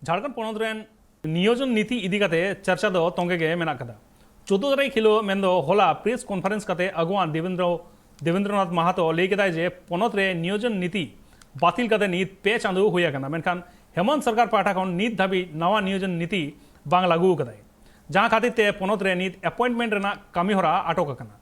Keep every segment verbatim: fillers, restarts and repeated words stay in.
ᱡᱷᱟᱲᱠᱷᱚᱸᱰ ᱯᱚᱱᱚᱛ ᱨᱮᱱ ᱱᱤᱭᱳᱡᱚᱱ ᱱᱤᱛᱤ ᱤᱫᱤ ᱠᱟᱛᱮ ᱪᱟᱨᱪᱟ ᱫᱚ ᱛᱚᱸᱜᱮ ᱜᱮ ᱢᱮᱱᱟᱜ ᱠᱟᱫᱟ᱾ ᱪᱳᱫᱫᱳ ᱛᱟᱹᱨᱤᱠᱷ ᱦᱤᱞᱳᱜ, ᱢᱮᱱᱫᱚ ᱦᱚᱞᱟ, ᱯᱨᱮᱥ ᱠᱚᱱᱯᱷᱟᱨᱮᱱᱥ ᱠᱟᱛᱮ ᱟᱹᱜᱩᱣᱟᱱ ᱫᱮᱵᱮᱱᱫᱨᱚ ᱫᱮᱵᱮᱱᱫᱨᱚᱱᱟᱛᱷ ᱢᱟᱦᱟᱛᱚ ᱞᱟᱹᱭ ᱠᱮᱫᱟᱭ ᱡᱮ ᱯᱚᱱᱚᱛ ᱨᱮ ᱱᱤᱭᱳᱡᱚᱱ ᱱᱤᱛᱤ ᱵᱟᱹᱛᱤᱞ ᱠᱟᱛᱮ ᱱᱤᱛ ᱯᱮ ᱪᱟᱸᱫᱳ ᱦᱩᱭ ᱟᱠᱟᱱᱟ, ᱢᱮᱱᱠᱷᱟᱱ ᱦᱮᱢᱚᱱᱛ ᱥᱚᱨᱠᱟᱨ ᱯᱟᱦᱴᱟ ᱠᱷᱚᱱ ᱱᱤᱛ ᱫᱷᱟᱹᱵᱤᱡ ᱱᱟᱣᱟ ᱱᱤᱭᱳᱡᱚᱱ ᱱᱤᱛᱤ ᱵᱟᱝ ᱞᱟᱹᱜᱩ ᱟᱠᱟᱫᱟᱭ, ᱡᱟᱦᱟᱸ ᱠᱷᱟᱹᱛᱤᱨ ᱛᱮ ᱯᱚᱱᱚᱛ ᱨᱮ ᱱᱤᱛ ᱮᱯᱚᱭᱮᱱᱴᱢᱮᱱᱴ ᱨᱮᱱᱟᱜ ᱠᱟᱹᱢᱤᱦᱚᱨᱟ ᱟᱴᱚᱠ ᱟᱠᱟᱱᱟ᱾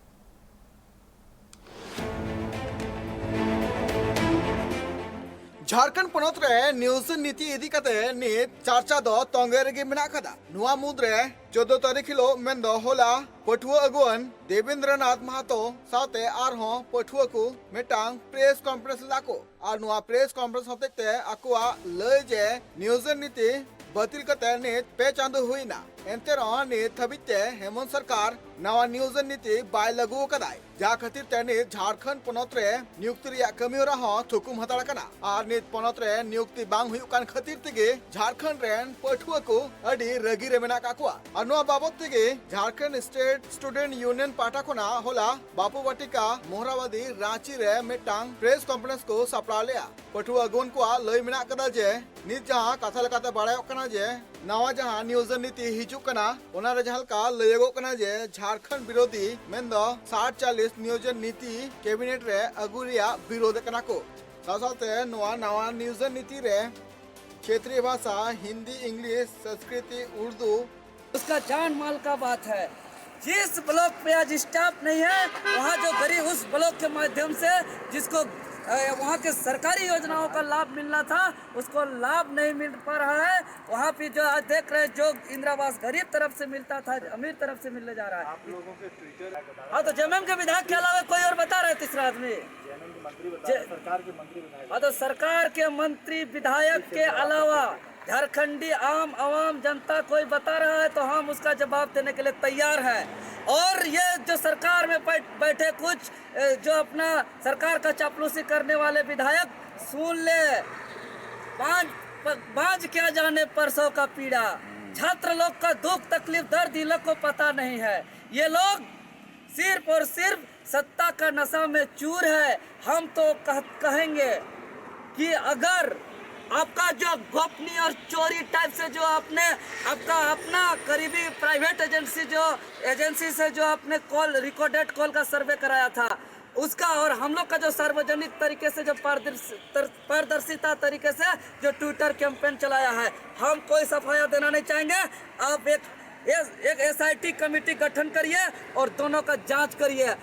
ᱡᱷᱟᱲᱠᱷᱚᱸᱰ ᱯᱚᱱᱚᱛ ᱨᱮ ᱱᱤᱭᱳᱡᱚᱱ ᱱᱤᱛᱤ ᱤᱫᱤ ᱠᱟᱛᱮ ᱱᱤᱛ ᱪᱟᱨᱪᱟ ᱫᱚ ᱛᱚᱸᱜᱮ ᱨᱮᱜᱮ ᱢᱮᱱᱟᱜ ᱟᱠᱟᱫᱟ᱾ ᱱᱚᱣᱟ ᱢᱩᱫᱽᱨᱮ ᱪᱳᱫᱫᱳ ᱛᱟᱹᱨᱤᱠᱷ ᱦᱤᱞᱳᱜ, ᱢᱮᱱᱫᱚ ᱦᱚᱞᱟ, ᱯᱟᱹᱴᱷᱩᱣᱟᱹ ᱟᱹᱜᱩᱣᱟᱹᱱ ᱫᱮᱵᱮᱱᱫᱨᱚᱱᱟᱛᱷ ᱢᱟᱦᱟᱛᱚ ᱥᱟᱶᱛᱮ ᱟᱨᱦᱚᱸ ᱯᱟᱹᱴᱷᱩᱣᱟᱹ ᱠᱚ ᱢᱤᱫᱴᱟᱝ ᱯᱨᱮᱥ ᱠᱚᱱᱯᱷᱟᱨᱮᱱᱥ ᱞᱮᱫᱟ ᱠᱚ᱾ ᱟᱨ ᱱᱚᱣᱟ ᱯᱨᱮᱥ ᱠᱚᱱᱯᱷᱟᱨᱮᱱᱥ ᱦᱚᱛᱮᱡ ᱛᱮ ᱟᱠᱚᱣᱟᱜ ᱞᱟᱹᱭ ᱡᱮ ᱱᱤᱭᱳᱡᱚᱱ ᱱᱤᱛᱤ ᱵᱟᱹᱛᱤᱞ ᱠᱟᱛᱮ ᱱᱤᱛ ᱯᱮ ᱪᱟᱸᱫᱳ ᱦᱩᱭᱱᱟ, ᱮᱱᱛᱮ ᱨᱮᱦᱚᱸ ᱱᱤᱛ ᱦᱟᱹᱵᱤᱡ ᱛᱮ ᱦᱮᱢᱚᱱᱛ ᱥᱚᱨᱠᱟᱨ ᱱᱟᱣᱟ ᱱᱤᱭᱳᱡᱚᱱ ᱱᱤᱛᱤ ᱵᱟᱭ ᱞᱟᱹᱜᱩ ᱟᱠᱟᱫᱟᱭ, ᱡᱟᱦᱟᱸ ᱠᱷᱟᱹᱛᱤᱨ ᱛᱮ ᱱᱤᱛ ᱡᱷᱟᱲᱠᱷᱚᱸᱰ ᱯᱚᱱᱚᱛ ᱨᱮ ᱱᱤᱭᱩᱠᱛᱤ ᱨᱮᱭᱟᱜ ᱠᱟᱹᱢᱤᱦᱚᱨᱟ ᱦᱚᱸ ᱛᱷᱩᱠᱩᱢ ᱦᱟᱛᱟᱲ ᱟᱠᱟᱱᱟ᱾ ᱟᱨ ᱱᱤᱛ ᱯᱚᱱᱚᱛ ᱨᱮ ᱱᱤᱭᱩᱠᱛᱤ ᱵᱟᱝ ᱦᱩᱭᱩᱜ ᱠᱟᱱ ᱠᱷᱟᱹᱛᱤᱨ ᱛᱮᱜᱮ ᱡᱷᱟᱲᱠᱷᱚᱸᱰ ᱨᱮᱱ ᱯᱟᱹᱴᱷᱩᱣᱟᱹ ᱠᱚ ᱟᱹᱰᱤ ᱨᱟᱹᱜᱤ ᱨᱮ ᱢᱮᱱᱟᱜ ᱟᱠᱟᱫ ᱠᱚᱣᱟ᱾ ᱟᱨ ᱱᱚᱣᱟ ᱵᱟᱵᱚᱫ ᱛᱮᱜᱮ ᱡᱷᱟᱲᱠᱷᱚᱸᱰ ᱥᱴᱮᱴ ᱥᱴᱩᱰᱮᱱᱴ ᱭᱩᱱᱤᱭᱚᱱ ᱯᱟᱦᱴᱟ ᱠᱷᱚᱱᱟᱜ ᱦᱚᱞᱟ ᱵᱟᱯᱩ ᱵᱟᱴᱤᱠᱟ, ᱢᱚᱦᱨᱟᱵᱟᱫᱤ, ᱨᱟᱸᱪᱤ ᱨᱮ ᱢᱤᱫᱴᱟᱝ ᱯᱨᱮᱥ ᱠᱚᱱᱯᱷᱟᱨᱮᱱᱥ ᱠᱚ ᱥᱟᱯᱲᱟᱣ ᱞᱮᱫᱼᱟ᱾ ᱯᱟᱹᱴᱷᱩᱣᱟᱹ ᱟᱹᱜᱩᱣᱟᱹᱱ ᱠᱚᱣᱟᱜ ᱞᱟᱹᱭ ᱢᱮᱱᱟᱜ ᱟᱠᱟᱫᱟ ᱡᱮ ᱱᱤᱛ ᱡᱟᱦᱟᱸ ᱠᱟᱛᱷᱟ ᱞᱮᱠᱟᱛᱮ ᱵᱟᱲᱟᱭᱚᱜ ᱠᱟᱱᱟ ᱡᱮ ᱱᱟᱣᱟ ᱡᱟᱦᱟᱸ ᱱᱤᱭᱳᱡᱚᱱ ᱱᱤᱛᱤ ᱦᱤᱡᱩᱜ ᱠᱟᱱᱟ, ᱚᱱᱟᱨᱮ ᱡᱟᱦᱟᱸ ᱞᱮᱠᱟ ᱞᱟᱹᱭᱚᱜᱚᱜ ᱠᱟᱱᱟ ᱡᱮ ᱡᱷᱟᱲᱠᱷᱚᱸᱰ ᱵᱤᱨᱳᱫᱷᱤ, ᱢᱮᱱᱫᱚ ᱥᱟᱴ ᱪᱟᱞᱤᱥ ᱱᱤᱭᱳᱡᱚᱱ ᱱᱤᱛᱤ ᱠᱮᱵᱤᱱᱮᱴ ᱨᱮ ᱟᱹᱜᱩ ᱨᱮᱭᱟᱜ ᱵᱤᱨᱳᱫᱷ ᱠᱟᱱᱟ ᱠᱚ᱾ ᱥᱟᱶ ᱥᱟᱶᱛᱮ ᱱᱚᱣᱟ ᱱᱟᱣᱟ ᱱᱤᱭᱳᱡᱚᱱ ᱱᱤᱛᱤ ᱨᱮ ᱠᱷᱮᱛᱨᱤᱭᱚ ᱵᱷᱟᱥᱟ, ᱦᱤᱱᱫᱤ, ᱤᱝᱞᱤᱥ, ᱥᱚᱸᱥᱠᱨᱤᱛᱤ, ᱩᱨᱫᱩ, उसका जान माल का बात है। जिस ब्लॉक पे आज स्टाफ नहीं है, वहाँ जो गरीब, उस ब्लॉक के माध्यम से जिसको, अ, वहाँ के सरकारी योजनाओं का लाभ मिलना था, उसको लाभ नहीं मिल पा रहा है। वहाँ पे जो आज देख रहे हैं, जो इंदिरा आवास गरीब तरफ से मिलता था, अमीर तरफ से मिलने जा रहा है। आप लोगों के ट्विटर हाँ, तो जेएमएम के विधायक के अलावा कोई और बता रहे हैं, तीसरा आदमी। जेएमएम के मंत्री बता रहे हैं, जे- सरकार के मंत्री विधायक। हाँ, तो सरकार के मंत्री विधायक के अलावा झारखंडी आम आवाम जनता कोई बता रहा है, तो हम उसका जवाब देने के लिए तैयार हैं। और ये जो सरकार में बैठ-, बैठे कुछ, ए, जो अपना सरकार का चापलूसी करने वाले विधायक, सुन ले, बांझ, प-, बांझ क्या जाने परसों का पीड़ा, छात्र लोग का दुख तकलीफ दर्द इन लोग को पता नहीं है। ये लोग सिर्फ और सिर्फ सत्ता का नशा में चूर है। हम तो कह, कहेंगे कि अगर आपका जो गोपनीय और चोरी टाइप से जो आपने आपका अपना करीबी प्राइवेट एजेंसी जो एजेंसी से जो आपने कॉल रिकॉर्डेड कॉल का सर्वे कराया था उसका और हम लोग का जो सार्वजनिक तरीके से जो पारदर्श- तर- पारदर्शिता तरीके से जो ट्विटर कैंपेन चलाया है, हम कोई सफाया देना नहीं चाहेंगे। आप एक एक एसआईटी कमेटी गठन करिए और दोनों का जांच करिए।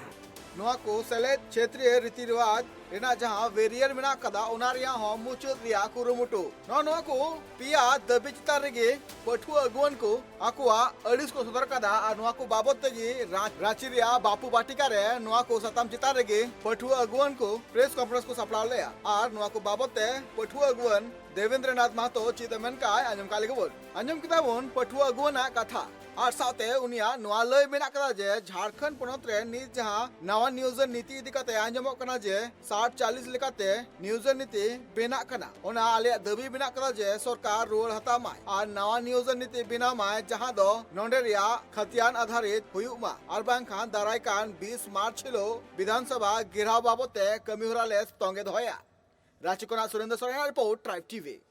ᱱᱚᱣᱟ ᱠᱚ ᱥᱮᱞᱮᱫ ᱠᱷᱮᱛᱨᱤᱭᱟᱹ ᱨᱤᱛᱤ ᱨᱮᱣᱟᱡᱽ ᱨᱮᱱᱟᱜ ᱡᱟᱦᱟᱸ ᱵᱮᱨᱤᱭᱟᱨ ᱢᱮᱱᱟᱜ ᱟᱠᱟᱫᱟ, ᱚᱱᱟ ᱨᱮᱭᱟᱜ ᱦᱚᱸ ᱢᱩᱪᱟᱹᱫ ᱨᱮᱭᱟᱜ ᱠᱩᱨᱩᱢᱩᱴᱩ᱾ ᱱᱚᱜᱼᱚ ᱱᱚᱣᱟ ᱠᱚ ᱯᱮᱭᱟ ᱫᱟᱹᱵᱤ ᱪᱮᱛᱟᱱ ᱨᱮᱜᱮ ᱯᱟᱹᱴᱷᱩᱣᱟᱹ ᱟᱹᱜᱩᱣᱟᱹᱱ ᱠᱚ ᱟᱠᱚᱣᱟᱜ ᱟᱹᱲᱤᱥ ᱠᱚ ᱥᱚᱫᱚᱨ ᱟᱠᱟᱫᱟ ᱟᱨ ᱱᱚᱣᱟ ᱠᱚ ᱵᱟᱵᱚᱛ ᱛᱮᱜᱮ ᱨᱟ- ᱨᱟᱸᱪᱤ ᱨᱮᱭᱟᱜ ᱵᱟᱯᱩ ᱵᱟᱴᱤᱠᱟ ᱨᱮ ᱱᱚᱣᱟ ᱠᱚ ᱥᱟᱛᱟᱢ ᱪᱮᱛᱟᱱ ᱨᱮᱜᱮ ᱯᱟᱹᱴᱷᱩᱣᱟᱹ ᱟᱹᱜᱩᱣᱟᱹᱱ ᱠᱚ ᱯᱨᱮᱥ ᱠᱚᱱᱯᱷᱟᱨᱮᱱᱥ ᱠᱚ ᱥᱟᱯᱲᱟᱣ ᱞᱮᱫᱼᱟ᱾ ᱟᱨ ᱱᱚᱣᱟ ᱠᱚ ᱵᱟᱵᱚᱛ ᱛᱮ ᱯᱟᱹᱴᱷᱩᱣᱟᱹ ᱟᱹᱜᱩᱣᱟᱹᱱ ᱫᱮᱵᱮᱱᱫᱨᱚᱱᱟᱛᱷ ᱢᱟᱦᱟᱛᱚ ᱪᱮᱫ ᱮ ᱢᱮᱱ ᱠᱟᱜᱼᱟᱭ, ᱟᱸᱡᱚᱢ ᱠᱟᱜ ᱞᱮᱜᱮ ᱵᱚᱱ᱾ ᱟᱸᱡᱚᱢ ᱠᱮᱫᱟ ᱵᱚᱱ ᱯᱟᱹᱴᱷᱩᱣᱟᱹ ᱟᱹᱜᱩᱣᱟᱹᱱᱟᱜ ᱠᱟᱛᱷᱟ᱾ ᱟᱨ ᱥᱟᱶᱛᱮ ᱩᱱᱤᱭᱟᱜ ᱱᱚᱣᱟ ᱞᱟᱹᱭ ᱢᱮᱱᱟᱜ ᱠᱟᱫᱟ ᱡᱮ ᱡᱷᱟᱲᱠᱷᱚᱸᱰ ᱯᱚᱱᱚᱛ ᱨᱮ ᱱᱤᱛ ᱡᱟᱦᱟᱸ ᱱᱟᱣᱟ ᱱᱤᱭᱳᱡᱚᱱ ᱱᱤᱛᱤ ᱤᱫᱤ ᱠᱟᱛᱮ ᱟᱸᱡᱚᱢᱚᱜ ᱠᱟᱱᱟ ᱡᱮ ᱥᱟᱴ ᱪᱟᱞᱤᱥ ᱞᱮᱠᱟᱛᱮ ᱱᱤᱭᱳᱡᱚᱱ ᱱᱤᱛᱤ ᱵᱮᱱᱟᱜ ᱠᱟᱱᱟ, ᱚᱱᱟ ᱟᱞᱮᱭᱟᱜ ᱫᱟᱹᱵᱤ ᱢᱮᱱᱟᱜ ᱠᱟᱫᱟ ᱡᱮ ᱥᱚᱨᱠᱟᱨ ᱨᱩᱣᱟᱹᱲ ᱦᱟᱛᱟᱣ ᱢᱟᱭ ᱟᱨ ᱱᱟᱣᱟ ᱱᱤᱭᱳᱡᱚᱱ ᱱᱤᱛᱤ ᱵᱮᱱᱟᱣ ᱢᱟᱭ, ᱡᱟᱦᱟᱸ ᱫᱚ ᱱᱚᱰᱮ ᱨᱮᱭᱟᱜ ᱠᱷᱟᱹᱛᱤᱭᱟᱱ ᱟᱫᱷᱟᱨᱤᱛ ᱦᱩᱭᱩᱜ ᱢᱟ, ᱟᱨ ᱵᱟᱝᱠᱷᱟᱱ ᱫᱟᱨᱟᱭ ᱠᱟᱱ ᱵᱤᱥ ᱢᱟᱨᱪ ᱦᱤᱞᱳᱜ ᱵᱤᱫᱷᱟᱱ ᱥᱚᱵᱷᱟ ᱜᱷᱮᱨᱟᱣ ᱵᱟᱵᱚᱛ ᱛᱮ ᱠᱟᱹᱢᱤ ᱦᱚᱨᱟ ᱞᱮ ᱛᱚᱸᱜᱮ ᱫᱚᱦᱚᱭᱟ᱾ ᱨᱟᱸᱪᱤ ᱠᱷᱚᱱᱟᱜ ᱥᱩᱨᱮᱱᱫᱨᱚ ᱥᱚᱨᱮᱱᱟᱜ ᱨᱤᱯᱳᱨᱴ, ᱴᱨᱟᱭᱤᱵᱽ ᱴᱤᱵᱷᱤ᱾